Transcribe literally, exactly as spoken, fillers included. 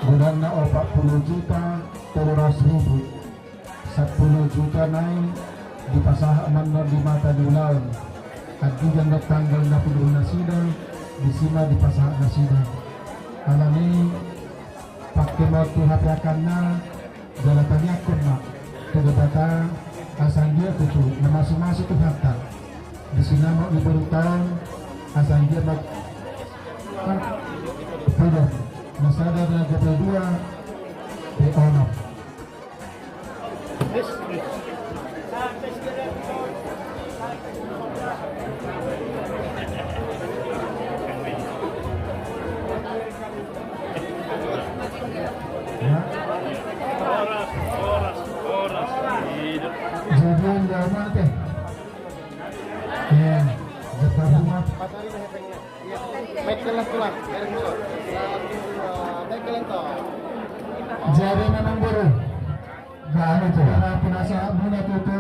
Godangna opat pulu juta tolu ratus ribu. Sampulu juta nai dipasahat ma annon di mata ni ulaon. Andigan do tanggal na pinudun nasida, disi ma dipasahat nasida. Alani i, pangke ma on tu hape angka na, jala tangiangkon ma tu Debata, asa anggiat tutu na mamasu-masu Tuhanta. Di sinamot ni borunta on, asa anggiat ma, pidong na sada, na gabe dua, pe onom. Jadi, yang jauh mate. Iya, jatah rumah. Jadi memang boru. Nah, itu. Karena penasaran muna tutu,